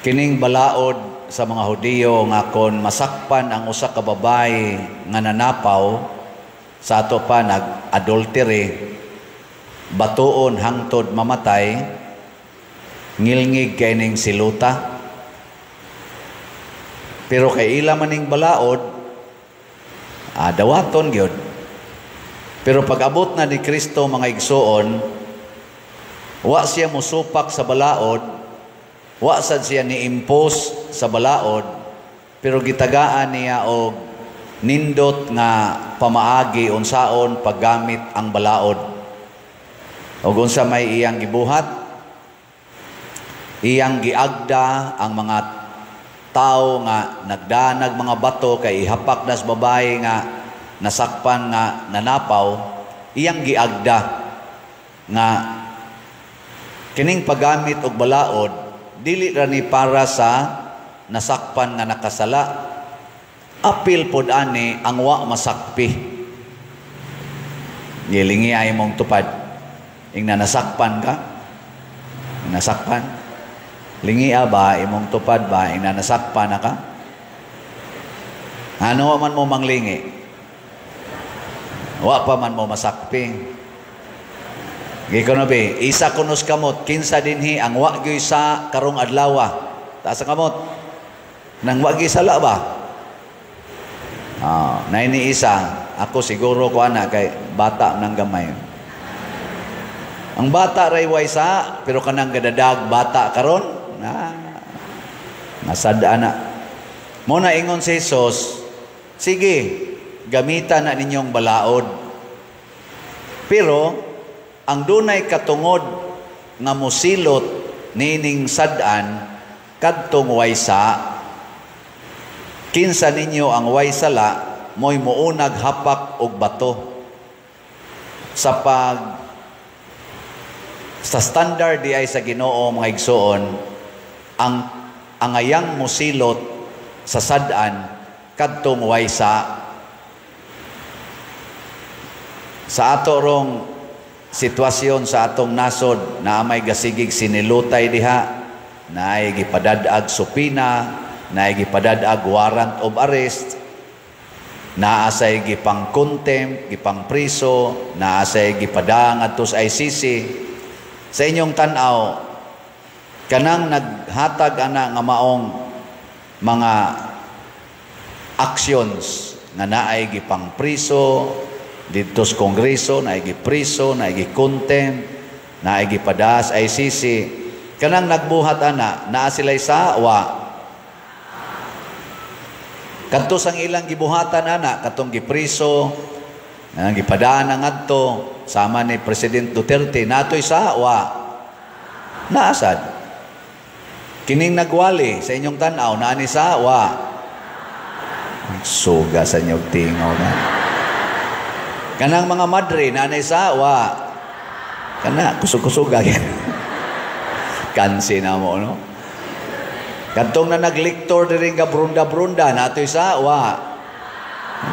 Kining balaod sa mga Hudiyo nga kon masakpan ang usa ka babae nga nanapaw, sa ato pa nag-adultery, batuon hangtod mamatay, ngilngig kay ning siluta. Pero kay ila maning balaod, dawaton gyud. Pero pag-abot na ni Kristo, mga igsuon, wa siya musupak sa balaod, wa sad siya ni-impose sa balaod, pero gitagaan niya og nindot nga pamaagi unsaon paggamit ang balaod. Og unsa may iyang gibuhat? Iyang giagda ang mga tao nga nagdanag mga bato kay ihapak nas babae nga nasakpan nga nanapaw, iyang giagda nga kining paggamit og balaod dili ra ni para sa nasakpan nga nakasala, apil pod ani ang wa masakpi. Gilingi ay mong tupad ing nasakpan ka, nasakpan. Lingia ba imong tupad ba ing nasakpan na ka? Ano man mo manglingi, wa pa man mo masakpi. Gikono be, isa kunos kamot, kinsa dinhi ang wa gyoy sa karong adlawa? Taas ang kamot. Nang wa gyoy sala ba? Ah, ni isa, ako siguro ko ana kay bata nang gamay. Ang bata ray way sa, pero kanang gadadag bata karon, na nasad ana. Mo na ingon si Jesus, sige, gamitan na ninyong balaod. Pero ang dunay katungod nga mosilot nining sad-an kadtong way sa. Kinsa ninyo ang way sala, mo'y muunag hapak og bato. Sa standard di ay sa Ginoo, mga igsuon, ang angayang mosilot sa sad-an kadtong way sa. Sa ato rong sitwasyon sa atong nasod na may gasigig sinilutay diha, naay gipadad-ag supina, naay gipadad-ag warrant of arrest, naa say gipang contempt, gipang priso, naa say gipadang adto sa ICC. Sa inyong tan-aw, kanang naghatag ana nga maong mga actions nga naay gipang priso didto sa Kongreso, naay gipriso, naay gi-contempt, naay gipadas ICC, kanang nagbuhat ana, naa sila'y sa wa? Kadto sang ilang gibuhatan ana, katong gipriso, nang gipadaan ang adto sama ni President Duterte, natoy sa wa? Naasad. Kining nagwali, sa inyong tan-aw, naa ni sa wa? Suga sa inyong tingaw na. Kanang mga madre, nanay sa wa? Kana kusog-kusog. Kansi na mo, no? Kadtong na nagliktor diri nga brunda-brunda, natoy sa wa?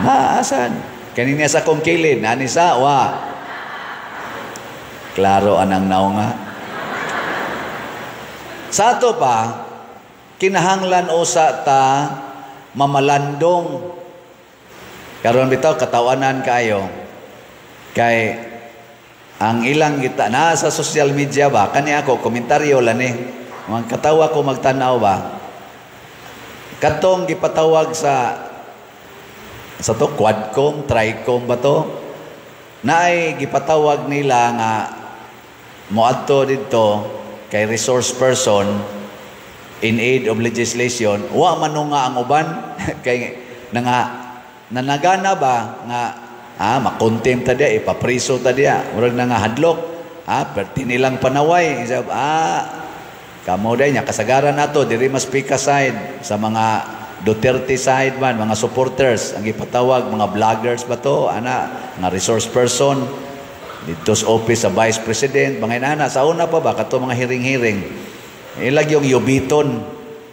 Naasan. Kanina sa kong kilid, nani sa wa? Klaro anang naunga. Sa ato pa, kinahanglan usa ta mamalandong. Karon bitaw katawanan kayo. Kay ang ilang kita na sa social media ba, kani ako komentaryo lang ni. Mga katawa ko magtanaw ba. Katong gipatawag sa to quadcom, tricom ba to? Naay gipatawag nila nga moadto didto kay resource person in aid of legislation, wa man nga ang uban kay nanga nanagana ba nga makontempt ta diya, ipapriso ta diya, murag na nga hadlok, perti nilang panaway, kamo day nya kasagaran nato diri mas pika side sa mga Duterte side man, mga supporters ang gipatawag, mga vloggers ba to ana nga resource person dito sa office sa Vice President, mga inana. Sa una pa ba, kato mga hearing-hearing, ilag yung yubiton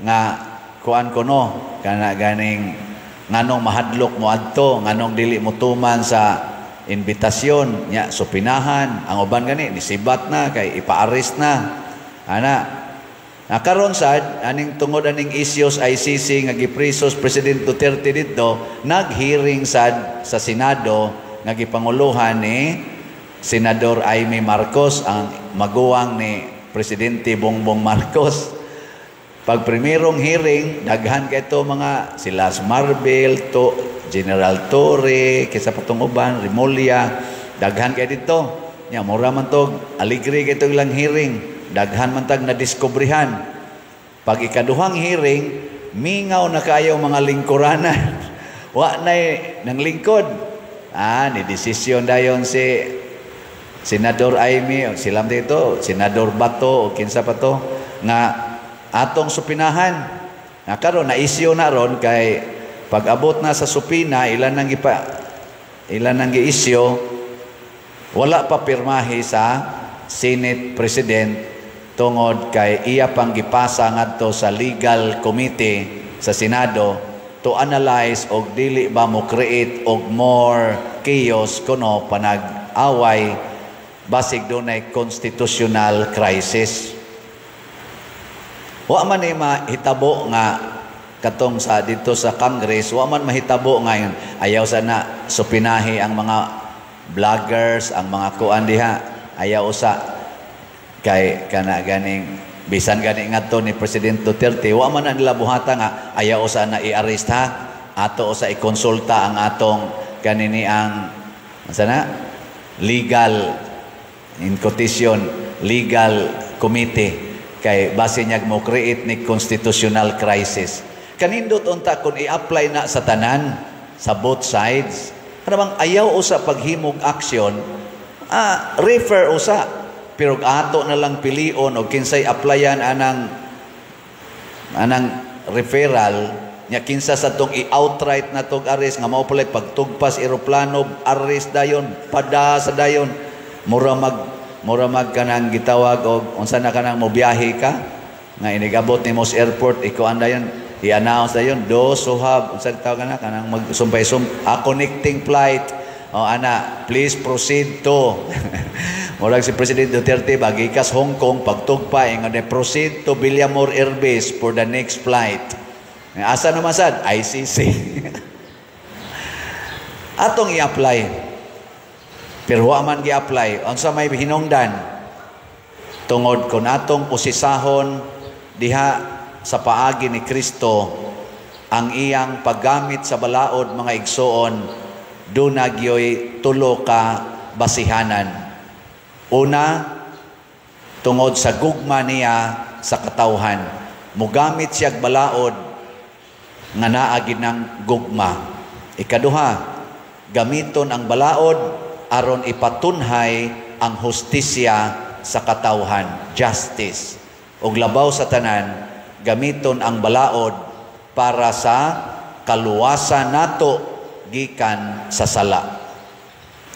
nga kuan ko no, kana ganing nganong mahadlok mo adto, nganong dili mo tuman sa invitasyon nya, supinahan ang uban, gani nisibat na kay ipa-arrest na ana. Na karon sad aning tungod aning issues ICC nga gipreso si President Duterte didto, nag-hearing sad sa Senado nga gipanguluhan ni Senador Imee Marcos, ang maguwang ni Presidente Bongbong Marcos. Pag primerong hearing, daghan kay ito mga sila Marbil, to General Torre, kaysa patong uban, Remulla, daghan kay dito. Nya mura man to, aligre kay ito ilang hearing. Daghan man tag nadiskobrehan. Pag ikaduhang hearing, mingaw na kayo mga lingkuranan. Wa nay nang lingkod. Ni desisyon dayon si Senador Imee, o silam dito, Senador Bato, o kinsa pa to, nga atong supinahan. Na karon na isyu na ron kay pag-abot na sa subpoena, ilan nang gi-issue, wala pa pirmahe sa Senate President tungod kay iya pang gipasa ngadto sa legal committee sa Senado to analyze og dili ba mo create og more chaos kuno panag-away, basig dunay constitutional crisis. Wa man ni mahitabo nga katong sa dito sa Congress, wa man mahitabo ngayon. Ayaw sana supinahi ang mga vloggers, ang mga kuan diha. Ayaw usa kay kana ganing bisan gani ngadto ni President Duterte, wa man na nila buhata nga ayaw usa na i-arrest ha. Ato usa ikonsulta ang atong kanini ang sana legal, in quotation, legal committee kay base niya mo create ni constitutional crisis. Kanindot unta kung i-apply na sa tanan sa both sides. Kana bang ayaw usa paghimog action, refer usa, pero ato na lang pilion og kinsay applyan anang referral nya, kinsa sa tong i-outright na tog arrest nga mao palay pagtugpas eroplano, arrest dayon, pada sa dayon, mura mag kanang gitawag og unsa na kanang mobiyahe ka nga inigabot nimo sa airport, ikuan dayon, i-announce dayon, "Those who have," unsa tawag na kanang magsumpay sum a connecting flight o ana, "Please proceed to," murag si President Duterte bagikas Hong Kong, pagtugpa ingon, "Proceed to Villamor Air Base for the next flight." Asa naman sad? ICC. Atong i-apply. Pero wa man gi-apply. Unsa may hinungdan? Tungod kon atong usisahon diha sa paagi ni Kristo ang iyang paggamit sa balaod, mga igsoon, duna gyoy tulo ka basihanan. Una, tungod sa gugma niya sa katawhan. Mugamit siyag balaod nga naa gid ng gugma. Ikaduha, gamiton ang balaod aron ipatunhay ang hustisya sa katawhan, justice. Ug labaw sa tanan, gamiton ang balaod para sa kaluwasan nato gikan sa sala.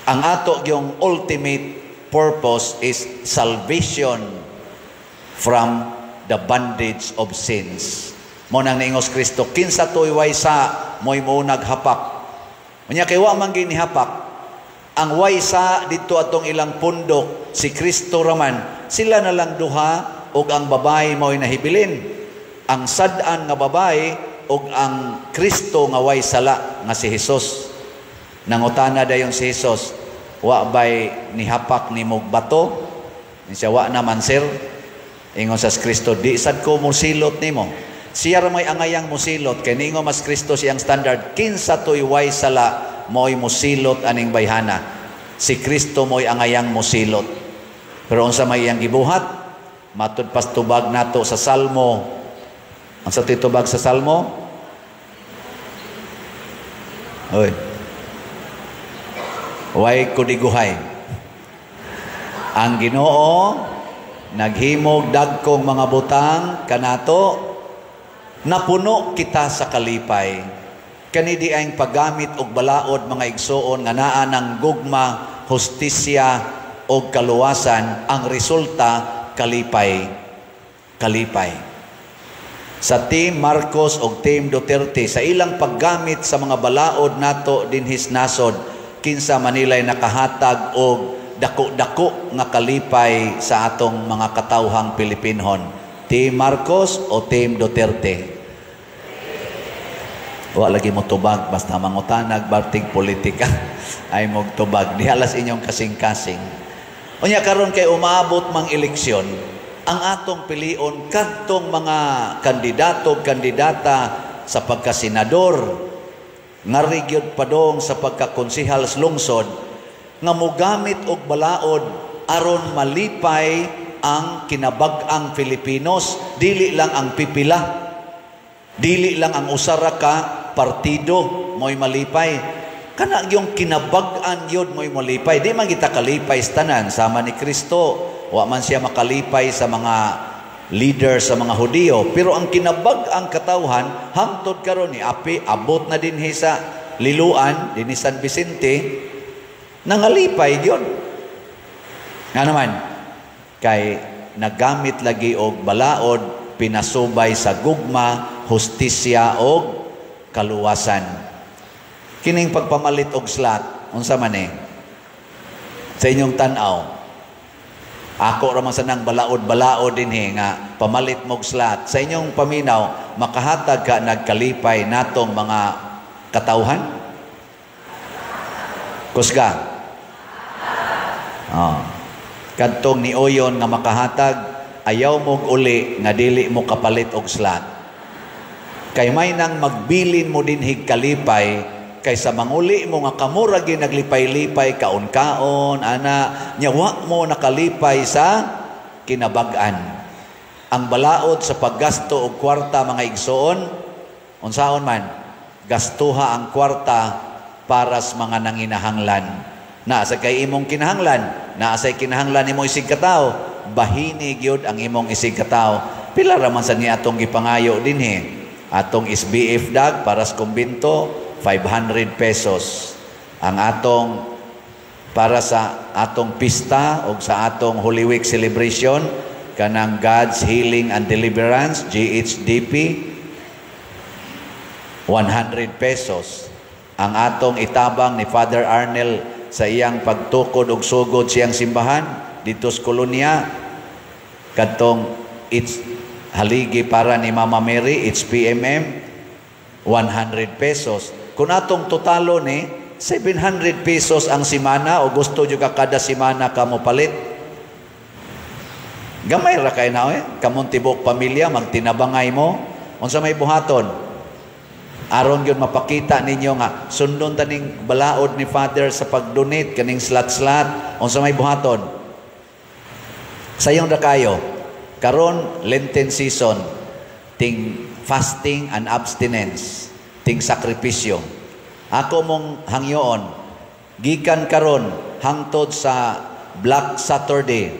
Ang ato yung ultimate purpose is salvation from the bondage of sins. Mao nang niingos Kristo, "Kinsa to'y way sa, mo'y mo naghapak." Unya kay wa man ginihapak, ang way sa dito atong ilang pundok, si Kristo raman, sila na lang duha ug ang babae mo'y nahibilin. Ang sad-an nga babae ug ang Kristo nga way sala nga si Jesus. Nangutana dayon si Jesus, "Wa bay nihapak nimog bato?" Siya, "Wa naman, sir." Ingon sa Kristo, "Di sad ko mosilot nimo." Siya ra may angayang mosilot kay niingon mas Kristo, siyang standard, kinsa to'y way sala mo'y mosilot aning bayhana. Si Kristo mo'y angayang mosilot. Pero unsa may iyang gibuhat? Matud pas tubag nato sa Salmo. Ang sa titubag sa Salmo? Oy. Way kudiguhay. Ang Ginoo naghimog dagkong mga butang kanato, napuno kita sa kalipay. Kani di ang paggamit og balaod, mga igsoon, nga naa ng gugma, hustisya og kaluwasan, ang resulta kalipay. Kalipay. Sa Team Marcos og Team Duterte, sa ilang paggamit sa mga balaod nato dinhis nasod, kinsa manilay nakahatag og dako-dako nga kalipay sa atong mga katawhang Pilipinhon? Team Marcos o Team Duterte? Wa lagi mo tubag, basta mangutanag bartig politika ay mogtubag. Diha las inyong kasing-kasing. Unya karon kay umaabot mang eleksyon, ang atong pilion kadtong mga kandidato, kandidata sa pagkasenador, ngari gyud padong sa pagkakonsehal sa lungsod, nga mogamit og balaod aron malipay ang kinabag-ang Filipinos, dili lang ang pipila, dili lang ang usara ka partido mo'y malipay. Kana yung kinabag-an yun mo'y malipay. Di man kita kalipay sa tanan, sama ni Kristo. Wa man siya makalipay sa mga leader sa mga Hudiyo. Pero ang kinabag-ang katawhan, hangtod karon ni api, abot na dinhi sa Liloan, dinhi San Vicente, nangalipay yun. Nga naman, kay nagamit lagi og balaod, pinasubay sa gugma, hustisya og kaluwasan. Kining pagpamalit og slot, unsa man eh? Sa inyong tan-aw. Ako ra man sa nang balaod-balaod dinhi nga pamalit mog slot. Sa inyong paminaw, makahatag ka nagkalipay natong mga katawhan? Kusga. Oh. Kadtong nioyon nga makahatag, ayaw mog uli nga dili mo kapalit og slot. Kay may nang magbilin mo dinhig kalipay kaysa manguli mo nga kamura gyud naglipay-lipay kaon-kaon ana nya wa mo nakalipay sa kinabag-an. Ang balaod sa paggasto og kwarta, mga igsoon, unsaon man gastuha ang kwarta para sa mga nanginahanglan. Naa sa kay imong kinahanglan, naa say kinahanglan nimo isig katawo, bahini gyud ang imong isig katawo. Pila ra man sa ni atong gipangayo dinhi? Atong SBF dag para sa kumbinto, 500 pesos. Ang atong para sa atong pista o sa atong Holy Week celebration, kanang God's Healing and Deliverance, GHDP, 100 pesos. Ang atong itabang ni Father Arnel sa iyang pagtukod og sugod siyang simbahan dito sa kolonya, kadtong it's haligi para ni Mama Mary, HPMM, 100 pesos. Kung atong totalo ni 700 pesos ang simana, o gusto nyo ka kada simana ka mo palit, gamay ra kay na eh. Kamong tibok pamilya magtinabangay mo, unsa may buhaton aron gyud mapakita ninyo nga sundon taning balaod ni Father sa pag-donate kaning slot-slot, unsa may buhaton? Sayon ra kayo. Karon Lenten season, ting fasting and abstinence, ting sakripisyo. Ako mong hangyoon, gikan karon hangtod sa Black Saturday,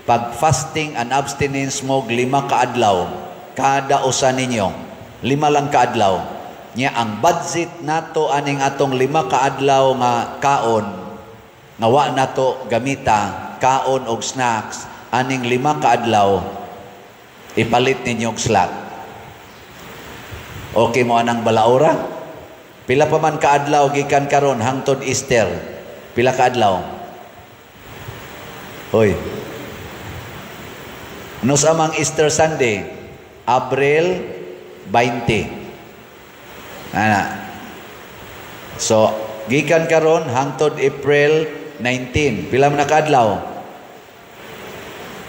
pag fasting and abstinence mo 5 ka adlaw kada usa ninyo, 5 lang ka adlaw. Nya ang budget nato aning atong 5 ka adlaw nga kaon nga wa nato gamita kaon og snacks, aning 5 ka adlaw ipalit ninyo og slot. Okay mo anang balaora? Pila pa man kaadlaw gikan karon hangtod Easter? Pila ka adlaw? Hoy. Ano sa amang Easter Sunday? Abril 20. Ana. So, gikan karon hangtod April 19. Pila man na kaadlaw?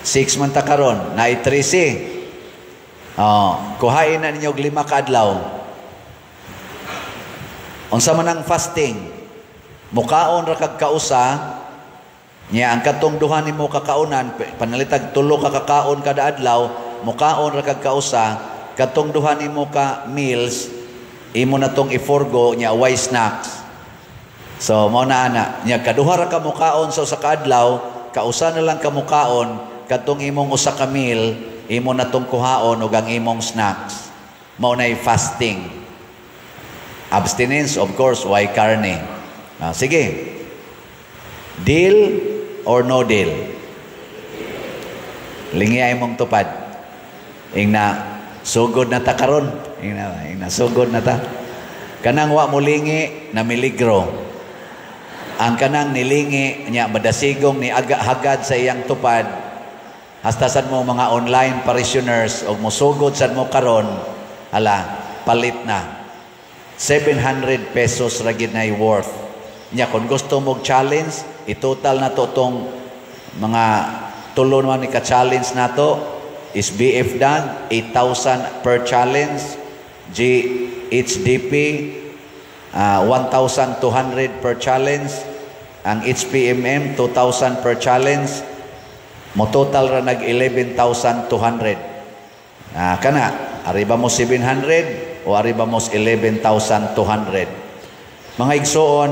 6 man ta karon, naay 13. Oh, kuhain na ninyo og 5 ka adlaw. Unsa man ang fasting? Mukaon ra kag kausa, nya ang katong duha nimo kakaunan, panalitag 3 ka kakaon kada adlaw, mukaon ra kag kausa, katong duha nimo ka meals imo na tong i-forgo, nya way snacks. So mao na ana, nya kaduha ra ka mukaon sa usa ka adlaw, kausa na lang ka mukaon, katong imong usa ka meal imo na tong kuhaon og ang imong snacks. Mao nay fasting. Abstinence, of course, why carne. Ah, sige. Deal or no deal? Lingi ay mong tupad. Ingna sugod na ta karon. Ingna sugod na ta. Kanang wa mo lingi na miligro. Ang kanang nilingi nya madasigong ni aga hagad sa iyang tupad, Hasta sad mo mga online parishioners og mosugod sad mo karon, hala, palit na. 700 pesos ra gid nay worth. Nya kung gusto mo challenge, i-total na to tong mga tulo naman ni ka-challenge nato is BF DAG 8,000 per challenge, GHDP 1,200 per challenge, ang HPMM 2,000 per challenge, mo total ra nag 11,200. Kana ariba mo 700 o ariba mo 11,200. Mga igsoon,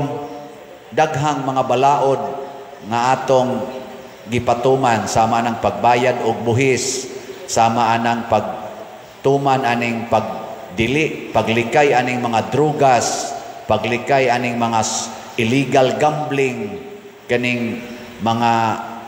daghang mga balaod nga atong gipatuman sama ng pagbayad og buhis, sama anang pagtuman aning pagdili, paglikay aning mga drugas, paglikay aning mga illegal gambling, kaning mga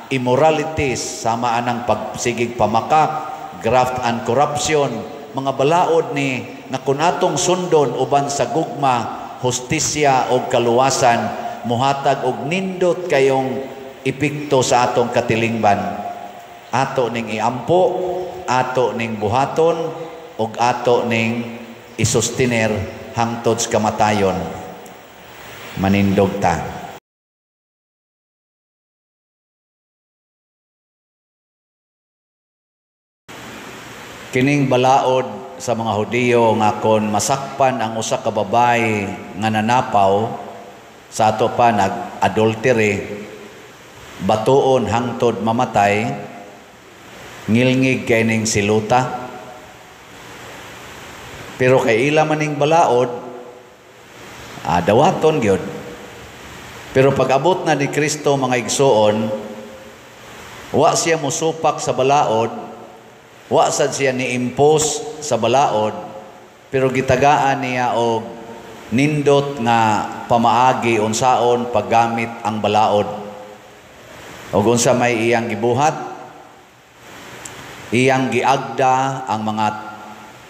immoralities, sama anang pagsigig pamakak, graft and corruption, mga balaod ni nga kun atong sundon uban sa gugma, hustisya og kaluwasan, muhatag og nindot kayong epekto sa atong katilingban. Ato ning iampo, ato ning buhaton, ug ato ning isustiner hangtod sa kamatayon. Manindog ta. Kining balaod sa mga Hudiyo nga kon masakpan ang usa ka babae nga nanapaw, sa ato pa nag-adultery, batuon hangtod mamatay, ngilngig kay ning siluta. Pero kay ila maning balaod, dawaton gyud. Pero pag-abot na ni Kristo mga igsoon, wa siya mosupak sa balaod, wa sad siya ni-impose sa balaod, pero gitagaan niya og nindot nga pamaagi unsaon paggamit ang balaod. Og unsa may iyang gibuhat, iyang giagda ang mga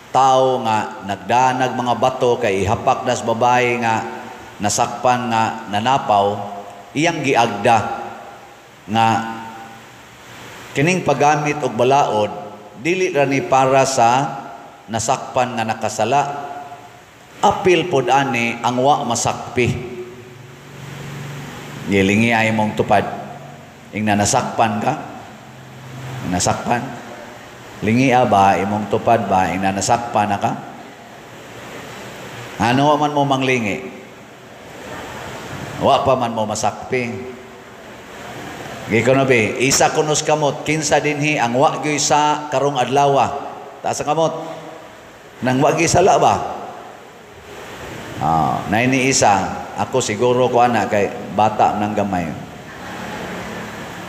tao nga nagdanag mga bato kay ihapak das babae nga nasakpan nga nanapaw, iyang giagda nga kining paggamit og balaod dili ra ni para sa nasakpan nga nakasala, apil pod ani ang wa masakpi. Gilingi ay mong tupad ing nasakpan ka, nasakpan lingia ba imong tupad ba ing nasakpan na ka? Ano man mo manglingi, wa pa man mo masakpi. Gikono be, isa kunos kamot, kinsa dinhi ang wa gyoy sa karong adlawa. Taas ang kamot. Nang wa gyoy sala ba? Nay ni isa, ako siguro ko ana kay bata nang gamay.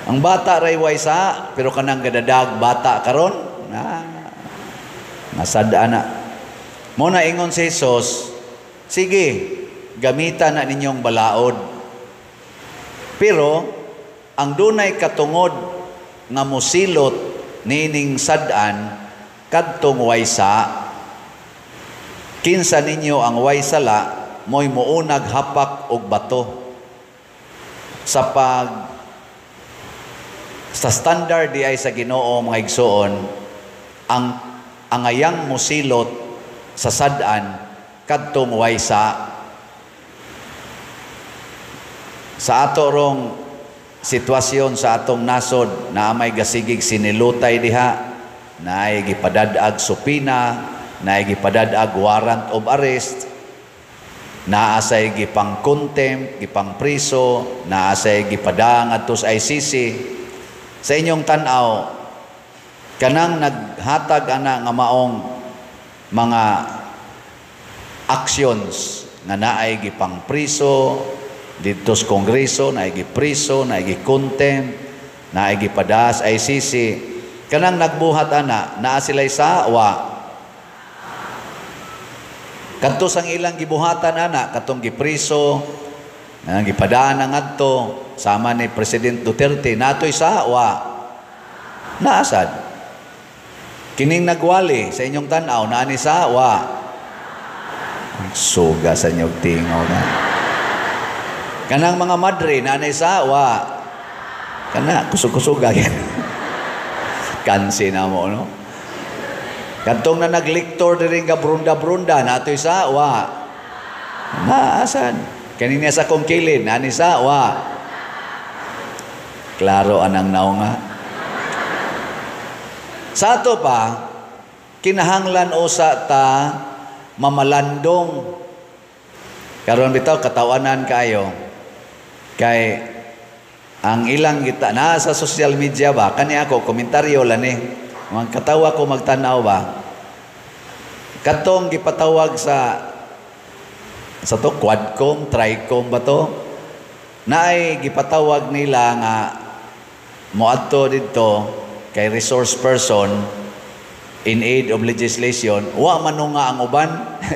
Ang bata ray way sa, pero kanang gadadag bata karon, na nasad ana. Mo na ingon si Jesus, sige, gamitan na ninyong balaod. Pero ang dunay katungod nga mosilot nining sad-an kadtong way sa, kinsa ninyo ang way sala mo'y muunag hapak og bato. Sa pag sa standard di ay sa Ginoo mga igsoon, ang angayang mosilot sa sad-an kadtong way sa. Sa ato rong sitwasyon sa atong nasod na may gasigig sinilutay diha, naay gipadad-ag supina, naay gipadad-ag warrant of arrest, naa say gipang contempt, gipang priso, naa say gipadang adto sa ICC. Sa inyong tan-aw, kanang naghatag ana nga maong mga actions nga naay gipang priso didto sa Kongreso, naay gipriso, naay gikontempt, naay gipadas ICC, kanang nagbuhat ana, naa sila'y sa wa. Kadto sang ilang gibuhatan ana, katong gipriso, gipadaan ang adto sama ni President Duterte, natoy sa wa. Naasad. Kining nagwali sa inyong tan-aw, naa ni sa wa. Suga sa inyong tingaw na. Kanang mga madre, naa ni sa wa. Kana kusog-kusuga. Kansi na mo, no? Kadtong na nagliktor diri nga brunda-brunda, natoy sa wa. Naasan? Kanina sa kong kilid, nani sa wa. Klaro anang naunga. Sa ato pa, kinahanglan usa ta mamalandong. Karon bitaw katawanan kaayo kay ang ilang kita na sa social media ba, kani ako komentaryo lang ni. Mga katawa ko magtan-aw ba. Katong gipatawag sa to Quadcom, Tricom ba to? Naay gipatawag nila nga moadto didto kay resource person in aid of legislation. Wa man nga ang uban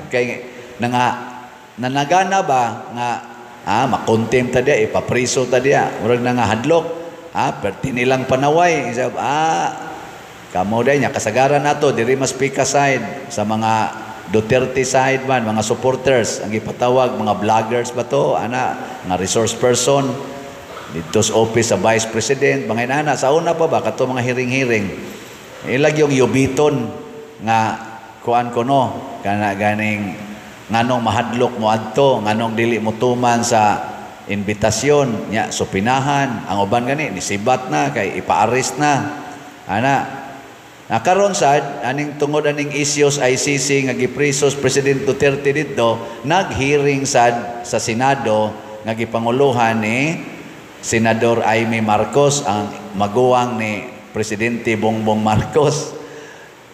kay nanga nanagana ba nga makontempt ta diya, ipapriso ta diya, murag na nga hadlok, perti nilang panaway, isab, kamo day nya kasagaran nato diri mas pika side sa mga Duterte side man, mga supporters ang gipatawag, mga vloggers ba to ana nga resource person dito sa office sa Vice President, mga inana. Sa una pa ba, kato mga hearing-hearing, ilag yung yubiton nga kuan kono kana ganing nganong mahadlok mo adto, nganong dili mo tuman sa imbitasyon nya, supinahan ang uban, gani nisibat na kay ipa-arrest na ana. Nakaron sad aning tungod aning issues ICC nga giprisos President Duterte didto, nag-hearing sad sa Senado nga gipanguluhan ni Senador Imee Marcos, ang maguwang ni Presidente Bongbong Marcos.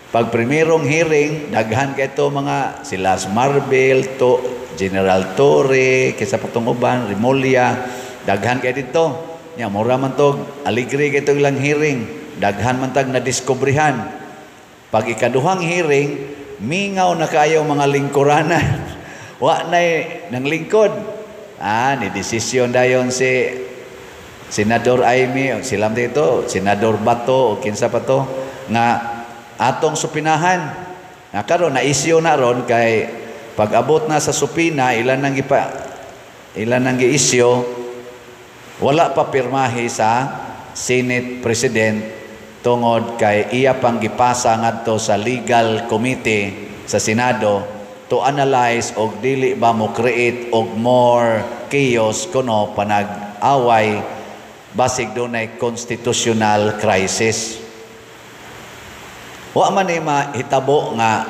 Pag primerong hearing, daghan kay ito mga sila Marbil, to General Torre, kaysa patong uban, Remulla, daghan kay dito. Nya mura man tog aligre kay ilang hearing, daghan man tag nadiskobrehan. Pag ikaduhang hearing, mingaw na kayo mga lingkuranan. Wa nay nang lingkod. Ni desisyon dayon si Senador Imee, silam dito, Senador Bato o kinsa pa to nga atong supinahan. Na karon na issue na ron kay pag abot na sa supina, ilan nang gi-issue, wala pa pirmahe sa Senate President tungod kay iya pang gipasa ngadto sa legal committee sa Senado to analyze og dili ba mo create og more chaos kuno panag-away, basig dunay constitutional crisis. Wa man ni mahitabo nga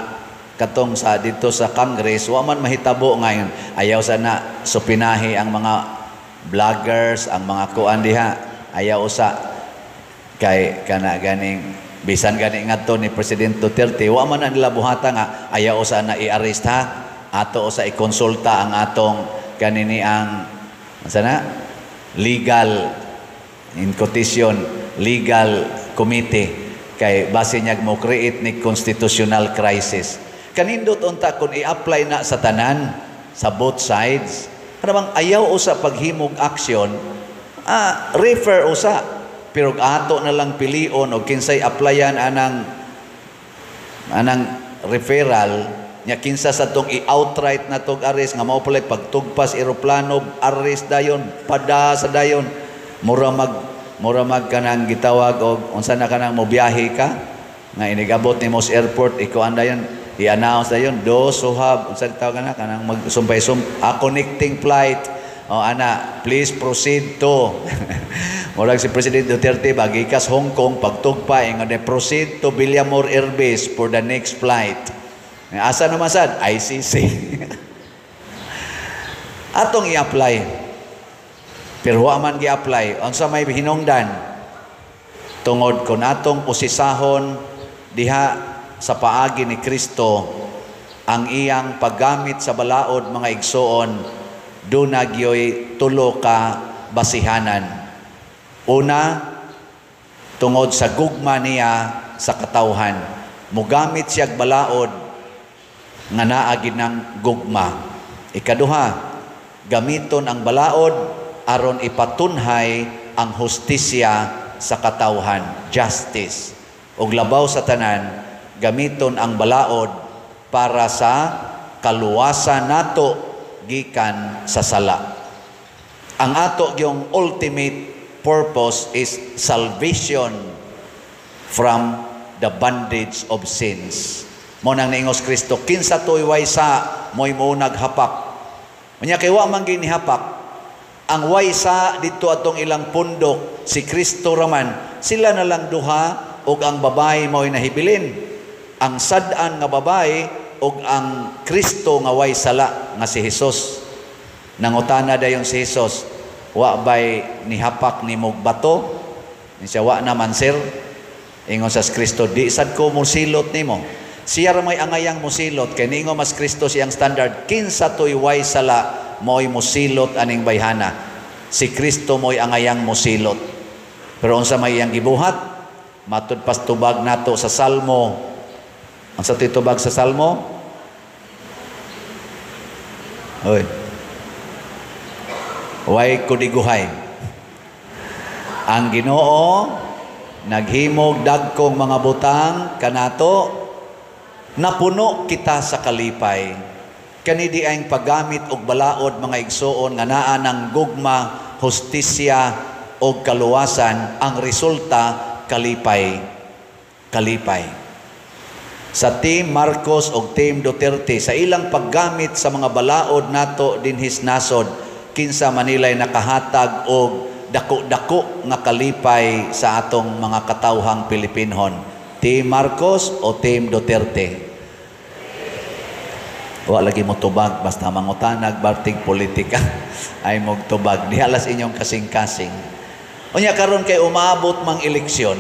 katong sa dito sa Congress, wa man mahitabo ngayon ayaw sana supinahi ang mga vloggers, ang mga kuan diha, ayaw usa kay kana ganing bisan gani ngadto ni President Duterte, wa man na nila buhata nga ayaw usa na i-arrest ha, ato usa ikonsulta ang atong kanini ang sana legal, in quotation, legal committee kay base niya mo create ni constitutional crisis. Kanindot unta kung i-apply na sa tanan sa both sides. Kana bang ayaw usa paghimog action, refer usa, pero ato na lang pilion og kinsay applyan anang referral nya, kinsa sa tong i-outright na tog arrest nga mao pala pagtugpas eroplano, arrest dayon, pada sa dayon, mura mag kanang gitawag og unsa na, kanang mobiyahe ka nga inigabot nimo sa airport, ikuan dayon, i-announce dayon, those who have, unsa tawag na kanang magsumpay sum a connecting flight o ana, please proceed to, murag si President Duterte bagikas Hong Kong, pagtugpa ingon, "Proceed to Villamor Air Base for the next flight." Asa naman sad? ICC. Atong i-apply, pero wa man gi-apply. Unsa may hinungdan? Tungod kun atong usisahon diha sa paagi ni Kristo ang iyang paggamit sa balaod, mga igsoon, duna gyoy tulo ka basihanan. Una, tungod sa gugma niya sa katawhan. Mugamit siyag balaod nga naa gid ng gugma. Ikaduha, gamiton ang balaod aron ipatunhay ang hustisya sa katawhan, justice. Ug labaw sa tanan, gamiton ang balaod para sa kaluwasan nato gikan sa sala. Ang ato yung ultimate purpose is salvation. from the bondage of sins. Mao nang niingos Kristo, "Kinsa to'y way sa, mo'y mo naghapak." Unya kay wa man ginihapak, ang way sa dito atong ilang pundok, si Kristo raman, sila na lang duha og ang babae mo'y nahibilin. Ang sad-an nga babae og ang Kristo nga way sala nga si Jesus. Nangutana dayon si Jesus, "Wa bay nihapak nimog bato?" Ni siya, "Wa naman, sir." Ingon sa Kristo, "Di sad ko mosilot nimo." Siya ra may angayang mosilot kay niingon mas Kristo, siyang standard, kinsa to'y way sala, mo'y mosilot aning bayhana. Si Kristo mo'y angayang mosilot. Pero unsa may iyang gibuhat? Matud pas tubag nato sa Salmo. Unsa to'y tubag sa Salmo? Oy. Way kudiguhay. Ang Ginoo naghimog dagkong mga butang kanato, napuno kita sa kalipay. Kani di ang paggamit og balaod, mga igsuon, nga naa ng gugma, hustisya og kaluwasan, ang resulta kalipay. Kalipay. Sa Team Marcos og Team Duterte, sa ilang paggamit sa mga balaod nato dinhis nasod, kinsa manilay nakahatag og dako-dako nga kalipay sa atong mga katawhang Pilipinhon? Team Marcos o Team Duterte? Wa lagi mo tubag, basta mangutanag bartig politika ay mogtubag. Diha las inyong kasing-kasing. Unya karon kay umaabot mang eleksyon,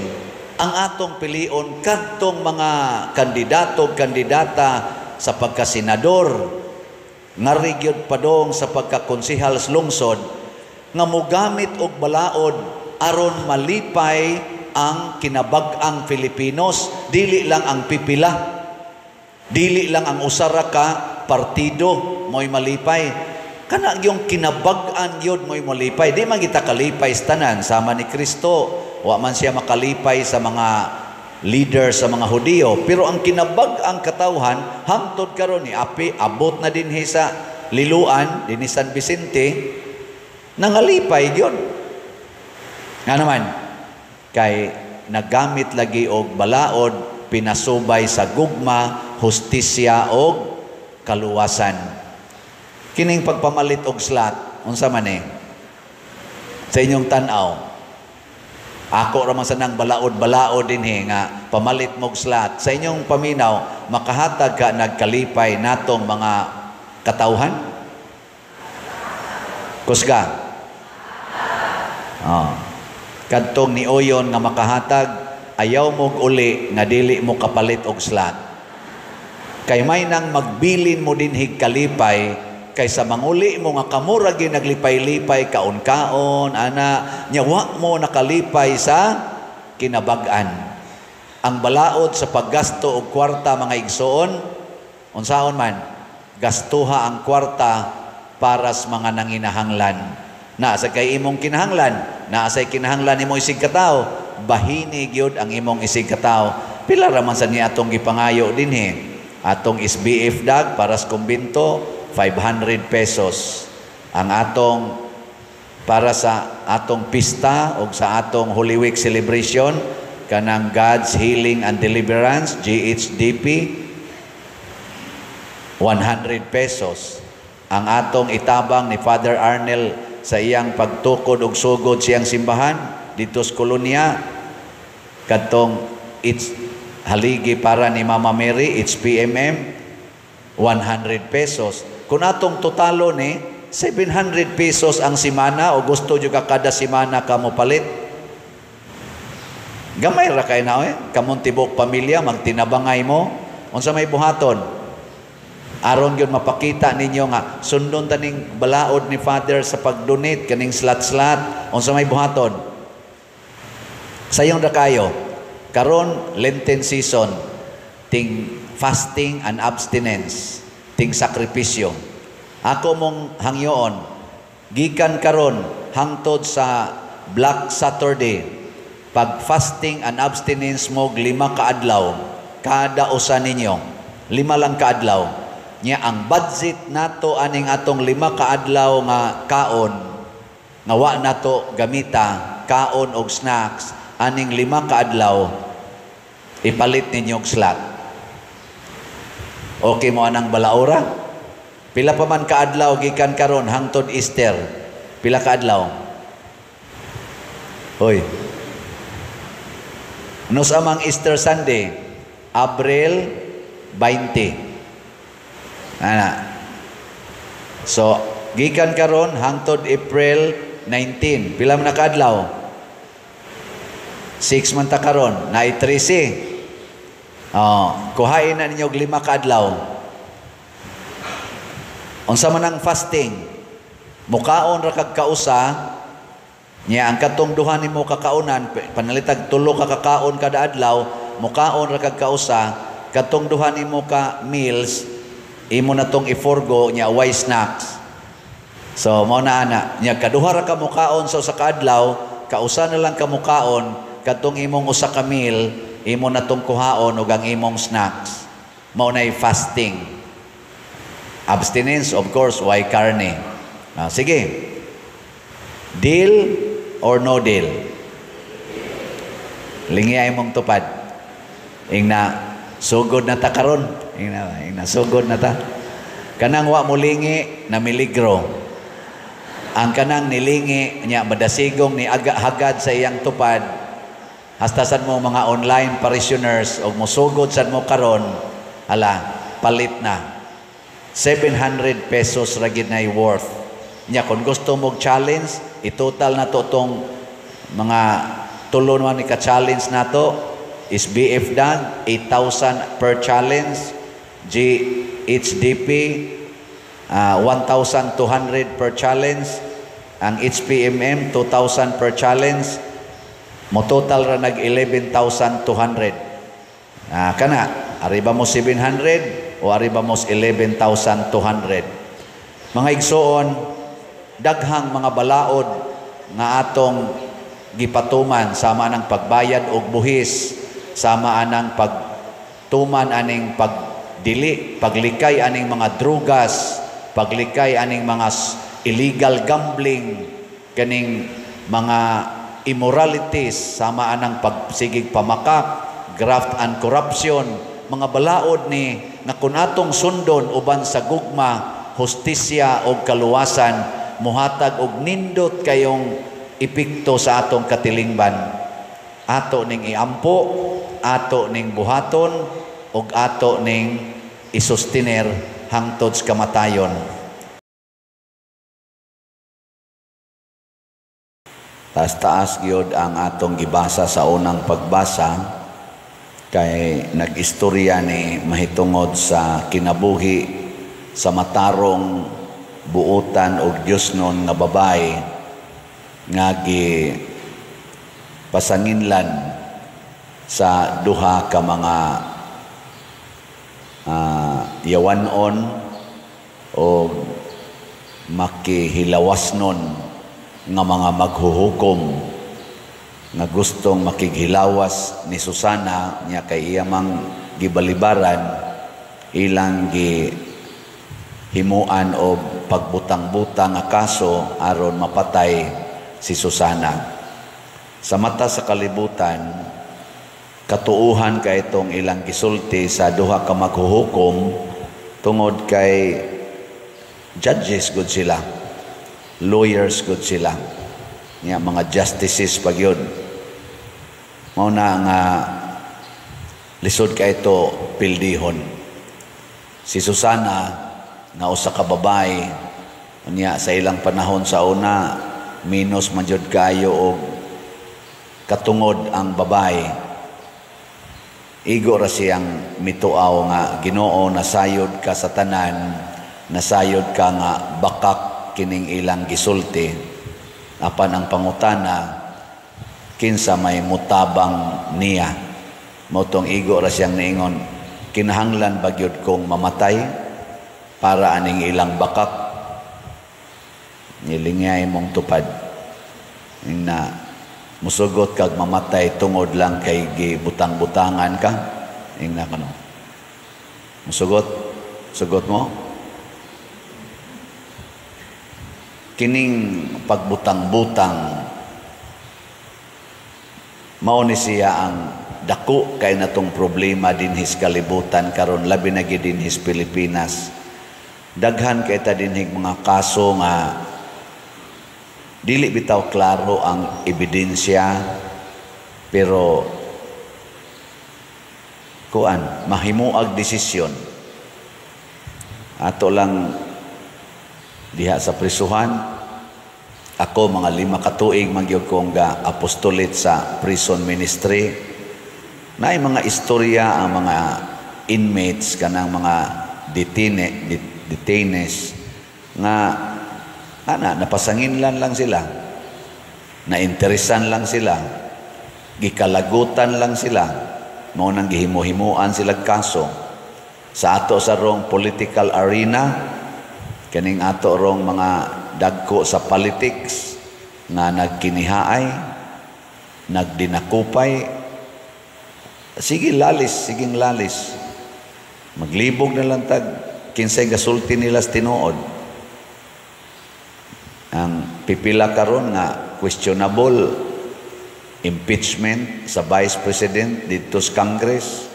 ang atong pilion kadtong mga kandidato, kandidata sa pagkasenador, ngari gyud padong sa pagkakonsehal sa lungsod, nga mogamit og balaod aron malipay ang kinabag-ang Filipinos, dili lang ang pipila, dili lang ang usara ka partido mo'y malipay, kana yung kinabag-an yun mo'y malipay. Di man kita kalipay sa tanan. Sama ni Kristo, wa man siya makalipay sa mga leader sa mga Hudiyo, pero ang kinabag-ang katawhan hangtod karon ni api abot na dinhi sa Liloan, dinhi San Vicente, nangalipay yun. Nga naman kay nagamit lagi og balaod pinasubay sa gugma, hustisya og kaluwasan. Kining pagpamalit og slot, unsa man eh sa inyong tan-aw? Ako ra man sa nang balaod-balaod dinhi nga pamalit mog slot. Sa inyong paminaw, makahatag ka nagkalipay natong mga katawhan? Kusga. Oh. Kadtong niuyon nga makahatag, ayaw mog uli nga dili mo kapalit og slot. Kay may nang magbilin mo dinhig kalipay kaysa manguli mo nga kamura gyud naglipay-lipay kaon-kaon ana nya wa mo nakalipay sa kinabag-an. Ang balaod sa paggasto og kwarta, mga igsoon, unsaon man gastuha ang kwarta para sa mga nanginahanglan. Naa sa kay imong kinahanglan, naa sa kinahanglan nimo isig katawo, bahini gyud ang imong isig katawo. Pila ra man sa ni atong gipangayo dinhi? Atong SBF dag para sa kumbinto, 500 pesos. Ang atong para sa atong pista o sa atong Holy Week celebration kanang God's Healing and Deliverance, GHDP, 100 pesos. Ang atong itabang ni Father Arnel sa iyang pagtukod og sugod siyang simbahan dito sa kolonya, kadtong it's haligi para ni Mama Mary, HPMM, 100 pesos. Kung atong totalo ni 700 pesos ang simana, o gusto jud ka kada simana ka mo palit, gamay ra kay na eh. Kamong tibok pamilya magtinabangay mo, unsa may buhaton aron gyud mapakita ninyo nga sundon taning balaod ni Father sa pag-donate kaning slot-slot? Unsa may buhaton? Sayon ra kayo karon Lenten season, ting fasting and abstinence, ting sakripisyo. Ako mong hangyoon, gikan karon hangtod sa Black Saturday, pag fasting and abstinence mo 5 ka adlaw kada usa ninyo, 5 lang ka adlaw. Nya ang budget nato aning atong 5 ka adlaw nga kaon nga wa nato gamita kaon og snacks aning 5 ka adlaw, Ipalit ninyo og slot. Okay mo anang balaura? Pila pa man kaadlaw gikan karon hangtod Easter? Pila kaadlaw? Hoy. Nus amang Easter Sunday? Abril 20. Ana. So, gikan karon hangtod April 19. Pila man na kaadlaw? 6 man ta karon, naay 13. Oh, kuhain na ninyo og 5 kaadlaw. Unsa man ang fasting? Mukaon ra kag kausa, nya ang katong duha nimo kakaunan, panalitag 3 ka kakaon kada adlaw, mukaon ra kag kausa, katong duha nimo ka meals imo na tong i-forgo, nya way snacks. So mao na ana, nya kaduha ra ka mukaon sa usa ka adlaw, kausa na lang ka mukaon, katong imong usa ka meal imo na tong kuhaon ug ang imong snacks. Mao nay fasting. Abstinence, of course, way carne. Sige. Deal or no deal? Lingi ay mong tupad. Ingna sugod na ta karon. Ingna sugod na ta. Kanang wa mo lingi na miligro. Ang kanang nilingi nya madasigong ni aga hagad sa iyang tupad. Hastasan mo mga online parishioners og mosugod sad mo karon, hala, palit na. 700 pesos ra gid nay worth. Nya kung gusto mo challenge, i-total na to tong mga tulo naman ni ka-challenge nato is BF Dag 8,000 per challenge, GHDP 1,200 per challenge, ang HPMM 2,000 per challenge, mo total ra nag 11,200. Kana ariba mo 700 o ariba mo 11,200. Mga igsoon, daghang mga balaod nga atong gipatuman sama ng pagbayad og buhis, sama anang pagtuman aning pagdili, paglikay aning mga drugas, paglikay aning mga illegal gambling, kaning mga immoralities, sama anang pagsigig pamakak, graft and corruption, mga balaod ni nga kun atong sundon uban sa gugma, hustisya og kaluwasan, muhatag og nindot kayong epekto sa atong katilingban. Ato ning iampo, ato ning buhaton, ug ato ning isustiner hangtod sa kamatayon. Taas-taas gyud ang atong gibasa sa unang pagbasa kay nag-istorya ni mahitungod sa kinabuhi sa matarong buotan og Diosnon nga babae nga gi pasanginlan sa duha ka mga yawanon o makihilawasnon nga mga maghuhukom nga gustong makighilawas ni Susana nya kay iya mang gibalibaran, ilang gi himuan og pagbutang-butang nga kaso aron mapatay si Susana. Sa mata sa kalibutan, katuuhan kay itong ilang gisulti sa duha ka maghuhukom tungod kay judges good sila, lawyers good sila, nya mga justices pag yun. Mao na nga lisod kay ito pildihon. Si Susana nga usa ka babae, unya sa ilang panahon sa una minus man jud kayo og katungod ang babae. Igo ra siyang mituaw nga Ginoo, nasayod ka sa tanan, nasayod ka nga bakak kining ilang gisulti. Apan ang pangutana, kinsa may mutabang niya. Mao tong igo ra siyang niingon, kinahanglan ba gyud kong mamatay para aning ilang bakak? Nilingay mong tupad. Na musugot kag mamatay tungod lang kay gibutang-butangan ka. Ingna kano. Musugot? Sugot mo? Kining pagbutang-butang mao ni siya ang Dako kay natong problema dinhi sa kalibutan karon, labi na gyud dinhi sa Pilipinas. Daghan kay ta dinhi mga kaso nga dili bitaw klaro ang ebidensya, pero kuan, mahimuag desisyon. Ato lang diha sa prisuhan, ako mga 5 ka tuig man gyud kong ga apostolate sa prison ministry, naay mga istorya ang mga inmates, kanang mga detainees nga ana napasanginlan lang sila, nainteresan lang sila, gikalagutan lang sila, mao nang gihimo-himuan sila kaso. Sa ato sa rong political arena, kaning ato rong mga dagko sa politics nga nagkinihaay, nagdinakupay, sige lalis, siging lalis, maglibog na lang tag kinsay gasulti nila sa tinuod. Ang pipila karon nga questionable impeachment sa Vice President didto sa Congress,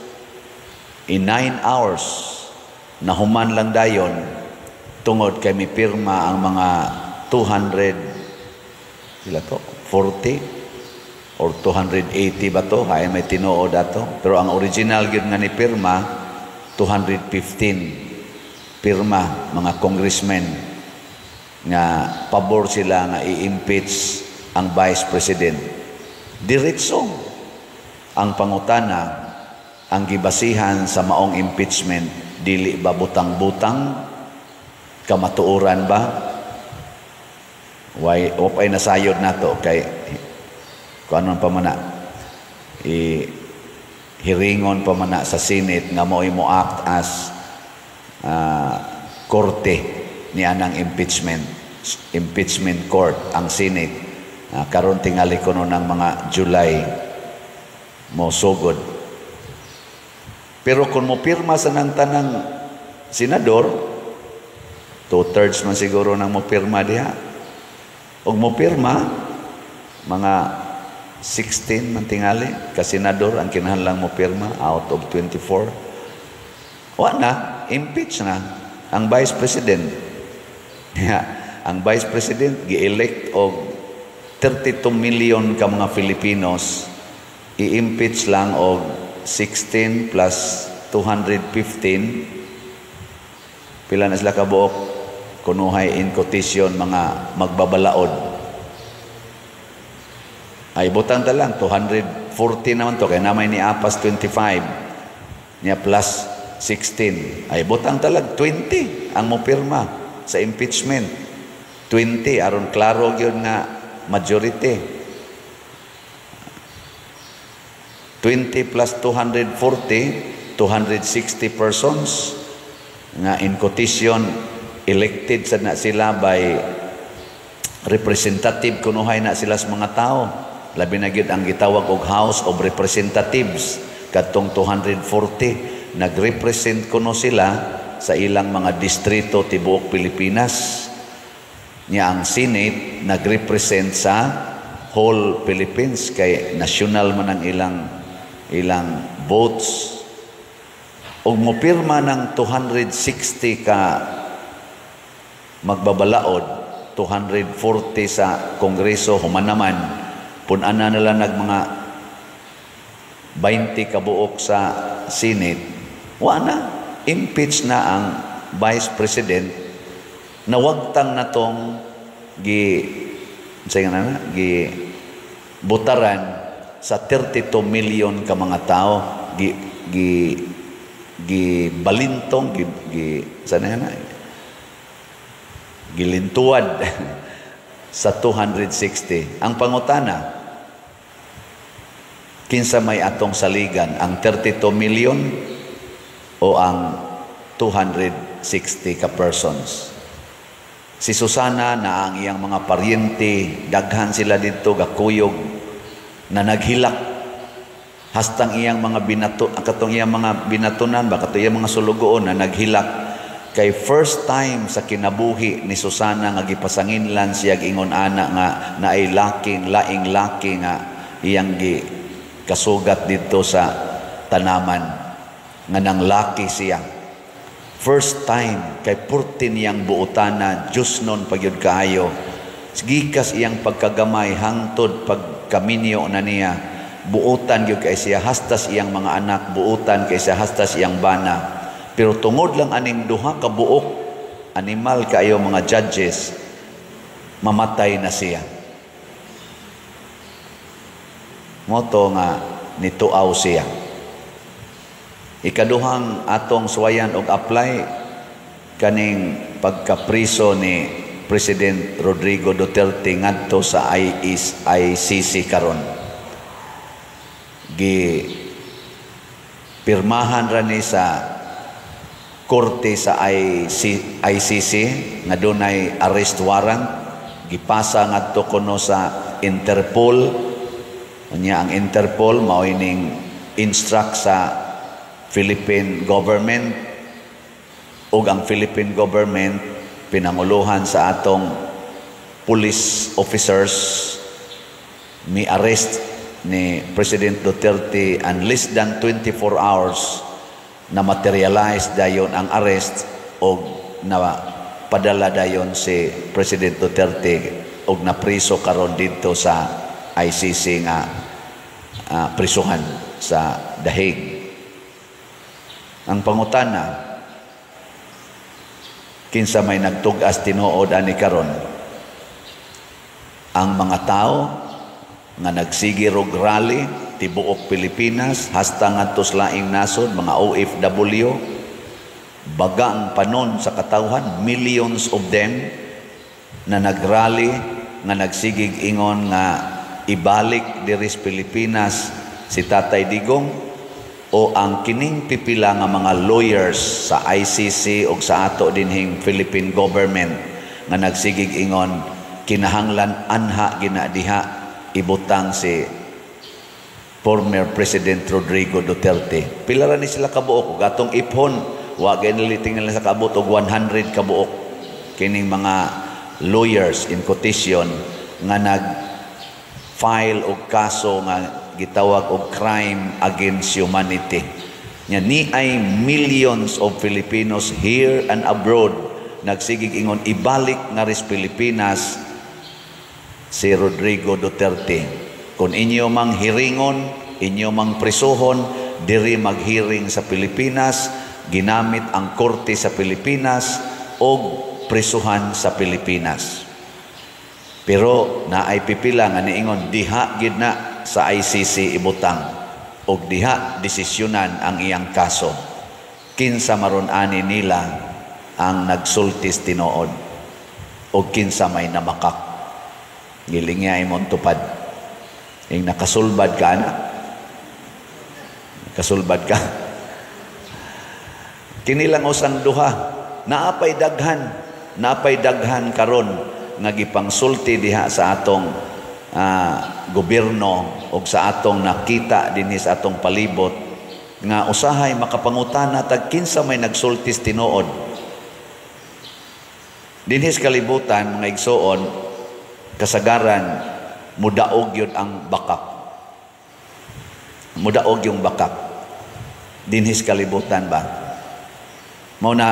in 9 hours nahuman lang dayon tungod kay mipirma ang mga 200, sila to, 40 or 280 ba to, hay may tinuod ato, pero ang original gyud nga ni pirma 215 pirma, mga congressmen nga pabor sila nga i-impeach ang Vice President. Diretso ang pangutana, ang gibasihan sa maong impeachment, dili ba butang-butang? Kamatuoran ba? Why op ay nasayod nato kay kuan pa man na, i hiringon pa man na sa Senate nga mo mo act as korte ni anang impeachment, impeachment court ang Senate. Karon tingali kuno ng mga July mo sugod, pero kung mo pirma sa nang tanang senador, 2/3 man siguro nang mo pirma diha, ug mo pirma mga 16 man tingali ka senador ang kinahanglang mo pirma out of 24, wa na, impeach na ang Vice President. Yeah. Ang Vice President gi-elect og 32 million ka mga Filipinos, i-impeach lang og 16 plus 215, pila na sila kabuok kunuhay in quotation mga magbabalaod? Ay butang ta lang 240 naman to kay namay ni apas 25 niya plus 16, ay butang talag 20 ang mopirma sa impeachment, 20, aron klaro gyud nga majority. 20 plus 240, 260 persons nga in quotation elected sa na sila by representative kunuhay na sila sa mga tao, labi na gyud ang gitawag og House of Representatives. Kadtong 240 nagrepresent kuno sila sa ilang mga distrito tibuok Pilipinas. Nya ang Senate nagrepresent sa whole Philippines kay national man ang ilang ilang votes. Ug mopirma ng 260 ka magbabalaod, 240 sa Kongreso, human naman pun-ana nila nag mga 20 kabuok sa Senate, wa na, impeach na ang Vice President. Nawagtang na tong gi sa na gi butaran sa 32 million ka mga tao, gi gi gi balintong, gi, gi sa na gilintuad sa 260. Ang pangutana, kinsa may atong saligan, ang 32 million o ang 260 ka persons? Si Susana na ang iyang mga paryente, daghan sila didto gakuyog na naghilak hastang iyang mga binato, katong iyang mga binatunan ba, katong iyang mga sulugoon na naghilak kay first time sa kinabuhi ni Susana nga gipasanginlan siya ingon ana nga naay laking laing laki nga iyang gi Nagkasugat didto sa tanaman nga nanglaki siya. First time kay purti niyang buotana, Diyosnon pa gyud kaayo. Gikas iyang pagkagamay hangtod pagkaminyo na niya, buotan gyud kay siya, hastas iyang mga anak buotan kay siya, hastas iyang bana. Pero tungod lang aning duha ka buok, animal kaayo mga judges, mamatay na siya. Moto nga nituaw siya. Ikaduhang atong suwayan og apply kaning pagkapriso ni President Rodrigo Duterte ngadto sa ICC karon. Gi pirmahan ra ni sa korte sa ICC nga dunay arrest warrant, gipasa ngadto kuno sa Interpol. Unya ang Interpol mao ining instruct sa Philippine government, ug ang Philippine government pinanguluhan sa atong police officers mi arrest ni President Duterte, and less than 24 hours na materialize dayon ang arrest og na padala dayon si President Duterte og napriso karon didto sa ICC nga prisuhan sa The Hague. Ang pangutana, kinsa may nagtug-as tinuod ani karon? Ang mga tao nga nagsige og rally tibuok Pilipinas hasta ngadto sa laing nasod, mga OFW, baga ang panon sa katawhan, millions of them na nagrally nga nagsigig ingon nga ibalik diri sa Pilipinas si Tatay Digong, o ang kining pipila nga mga lawyers sa ICC o sa ato dinhing Philippine government nga nagsigig ingon kinahanglan anha gina diha ibutang si former President Rodrigo Duterte? Pila ra ni sila kabuok? Ug atong iphon, wa gani tingnan sa kaabot og 100 kabuok kining mga lawyers in quotation nga nag file og kaso nga gitawag og crime against humanity. Nya ni ay millions of Filipinos here and abroad nagsigig ingon ibalik nga ris Pilipinas si Rodrigo Duterte. Kung inyo mang hiringon, inyo mang prisuhon, diri maghiring sa Pilipinas, ginamit ang korte sa Pilipinas og prisuhan sa Pilipinas. Pero naay pipila nga niingon diha gid na sa ICC ibutang og diha desisyonan ang iyang kaso. Kinsa maron ani nila ang nagsultis tinuod og kinsa may namakak? Gilingya imong tupad. Ing nakasulbad ka na. Nakasulbad ka. Kini lang usang duha, naapay daghan karon nga gipangsulti diha sa atong gobyerno og sa atong nakita dinhi sa atong palibot nga usahay makapangutana tag kinsa may nagsultis tinuod. Dinhi sa kalibutan, mga igsoon, kasagaran mudaog yun ang bakak. Mudaog yung bakak. Dinhi sa kalibutan ba? Mao na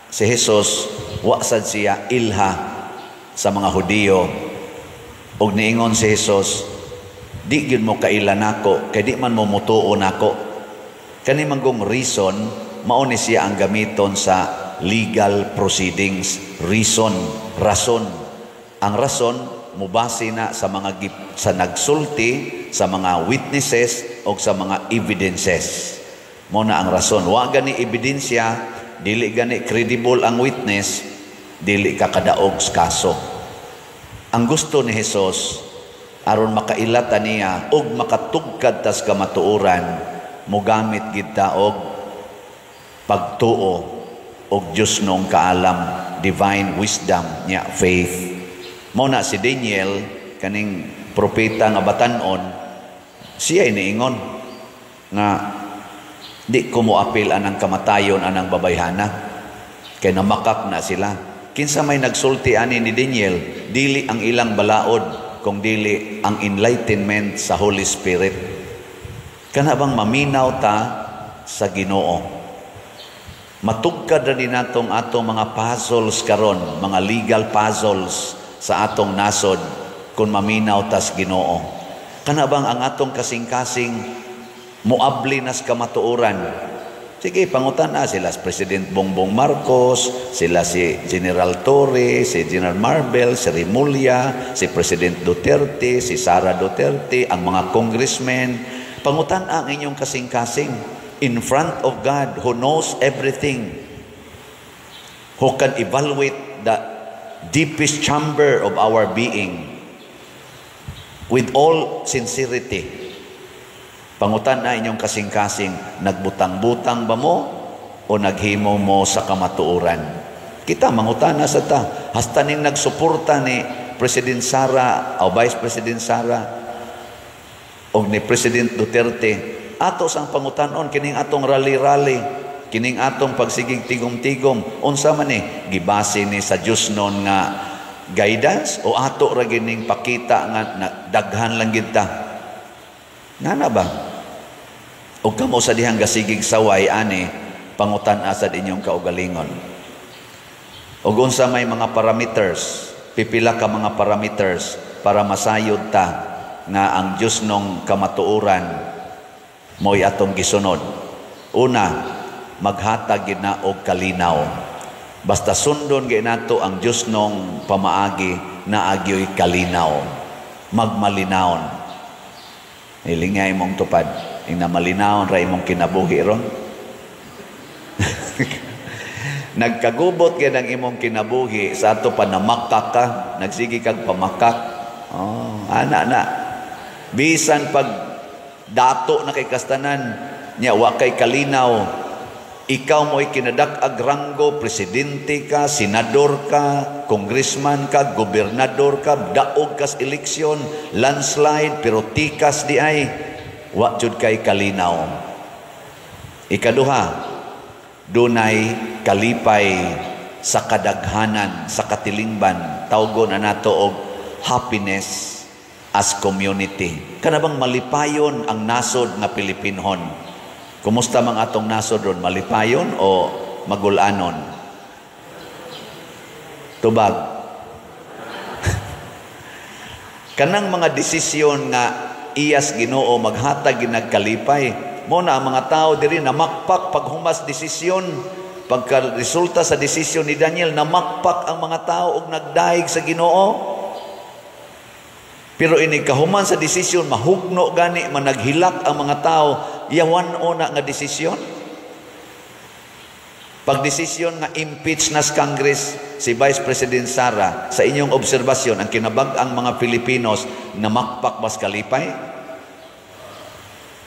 si Jesus, wa sad siya ilha sa mga Hudiyo og niingon si Jesus, "Di gyud mo kaila nako kay di man mo mutuo nako." Kani manggong reason, mao ni siya ang gamiton sa legal proceedings, reason, rason. Ang rason mubase na sa mga sa nagsulti, sa mga witnesses o sa mga evidences. Mo na ang rason. Wa gani ebidensya, dili gani credible ang witness, dili ka kadaog sa kaso. Ang gusto ni Jesus aron makailata niya og makatugkad tas kamatuoran, mogamit gid ta og pagtuo og Diyosnong kaalam, divine wisdom nya faith. Mao na si Daniel, kaning propeta nga batan-on, siya iniingon nga di ko moapil anang kamatayon anang babayhana kay namakak na sila. Kinsa may nagsulti ani ni Daniel? Dili ang ilang balaod kung dili ang enlightenment sa Holy Spirit. Kana bang maminaw ta sa Ginoo? Matugkad ra ni natong atong mga puzzles karon, mga legal puzzles sa atong nasod kung maminaw tas Ginoo. Kana bang ang atong kasing-kasing muabli nas kamatuoran? Sige, pangutan na sila si President Bongbong Marcos, sila si General Torre, si General Marbel, si Remulla, si President Duterte, si Sara Duterte, ang mga congressmen. Pangutan ang inyong kasing-kasing in front of God who knows everything, who can evaluate the deepest chamber of our being with all sincerity. Pangutan na inyong kasing-kasing, nagbutang-butang ba mo o naghimo mo sa kamatuoran? Kita, mangutan na sa ta. Hasta ning nagsuporta ni President Sara o Vice President Sara o ni President Duterte, ato sang pangutanon kining atong rally-rally, kining atong pagsigig tigom-tigom, unsa man ni gibase ni sa Dios non nga guidance o ato ra gining pakita nga na, daghan lang gid ta? Ngana ba? O kamo sa dihang gasigig saway ani, pangutan asad inyong kaugalingon. O unsa may mga parameters, pipila ka mga parameters para masayod ta nga ang Dios nong kamatuoran mo'y atong gisunod. Una, maghatag gid na og kalinaw. Basta sundon gid nato ang Dios nong pamaagi, naagyoy kalinaw. Magmalinawon. Hilingay mong tupad. Ing malinawon ra imong kinabuhi ron. Nagkagubot gyud ang imong kinabuhi sa ato pa namakak ka, nagsige kag pamakak. Oh, ana na. Bisan pag dato na kay kastanan nya wa kay kalinaw, ikaw mo'y kinadak-ag ranggo, presidente ka, senador ka, congressman ka, gobernador ka, daog kas eleksyon, landslide, pero tikas di ay, wa jud kay kalinaw. Ikaduha, dunay kalipay sa kadaghanan, sa katilingban, tawgon na nato og happiness as community. Kana bang malipayon ang nasod nga Pilipinhon? Kumusta mang atong nasod ron? Malipayon o magulanon? Tubag. Kanang mga desisyon nga iyas Ginoo maghatag ginagkalipay. Mo na ang mga tao diri namakpak paghumas desisyon. Pagka resulta sa desisyon ni Daniel, namakpak ang mga tao og nagdaig sa Ginoo. Pero ini kahuman sa desisyon, mahugno gani, managhilak ang mga tao, yawan o na nga desisyon. Pag desisyon nga impeach na sa Congress si Vice President Sara, sa inyong obserbasyon, ang kinabag-ang mga Pilipinos namakpak bas kalipay?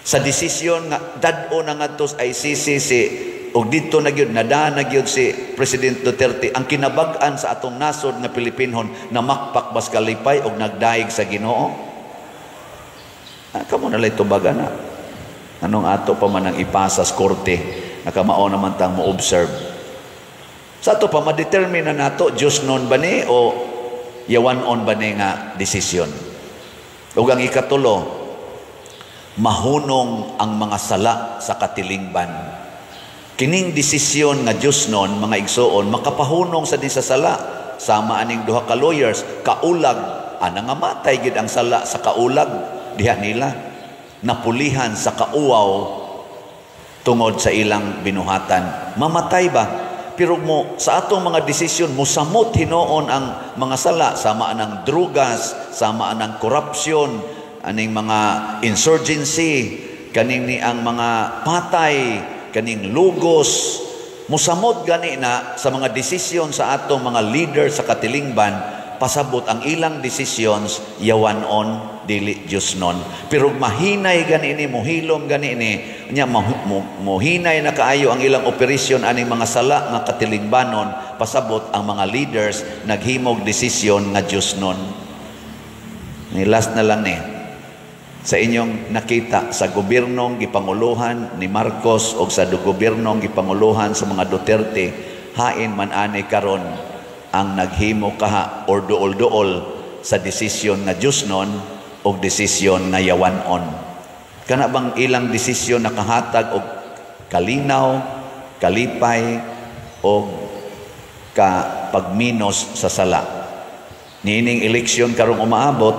Sa desisyon nga dad-o na ngadto sa ICC si og didto na gyud nada na gyud si President Duterte, ang kinabag-an sa atong nasod nga Pilipinhon namakpak bas kalipay og nagdaig sa Ginoo? Ah, kamo na lay tubagan na. Anong ato pa man ang ipasa sa korte, nakamao naman tang mo-observe. Sa ato pa, ma-determine na nato, Diyos non ba ni o yawan-on ba ni nga desisyon. Ug ang ikatulo, mahunong ang mga sala sa katilingban. Kining desisyon nga Diyos non, mga igsoon, makapahunong sa din sa sala. Sama aning duha ka lawyers, kaulag, ana nga matay gid ang sala sa kaulag diha nila. Napulihan sa kauwaw tungod sa ilang binuhatan. Mamatay ba? Pero mo sa atong mga desisyon, musamot hinuon ang mga sala, sama anang drugas, sama anang korupsyon, aning mga insurgency, kaning ni ang mga patay, kaning lugos. Musamot gani na sa mga desisyon sa atong mga leader sa katilingban, pasabot ang ilang decisions yawan on dili Diyos non. Pero mahinay gani ni, muhilom gani ni nya, muhinay na kaayo ang ilang operasyon aning mga sala nga katilingbanon, pasabot ang mga leaders naghimog desisyon nga Diyos non. Ni last na lang ni sa inyong nakita sa gobyernong gipanguluhan ni Marcos o sa gobyernong gipanguluhan sa mga Duterte, hain man ani karon ang naghimo kaha or duol-duol sa desisyon nga Diyos non o desisyon nga yawan-on? Kana bang ilang desisyon nakahatag og kalinaw, kalipay o ka pagminos sa sala? Niining eleksyon karong umaabot,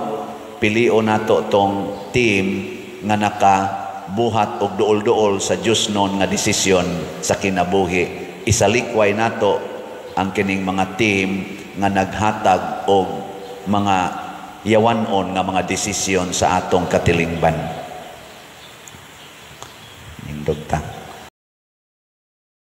pilion nato tong team nga nakabuhat og duol-duol sa Diosnon nga desisyon sa kinabuhi. Isalikway nato ang kining mga team nga naghatag og mga yawanon nga mga desisyon sa atong katilingban.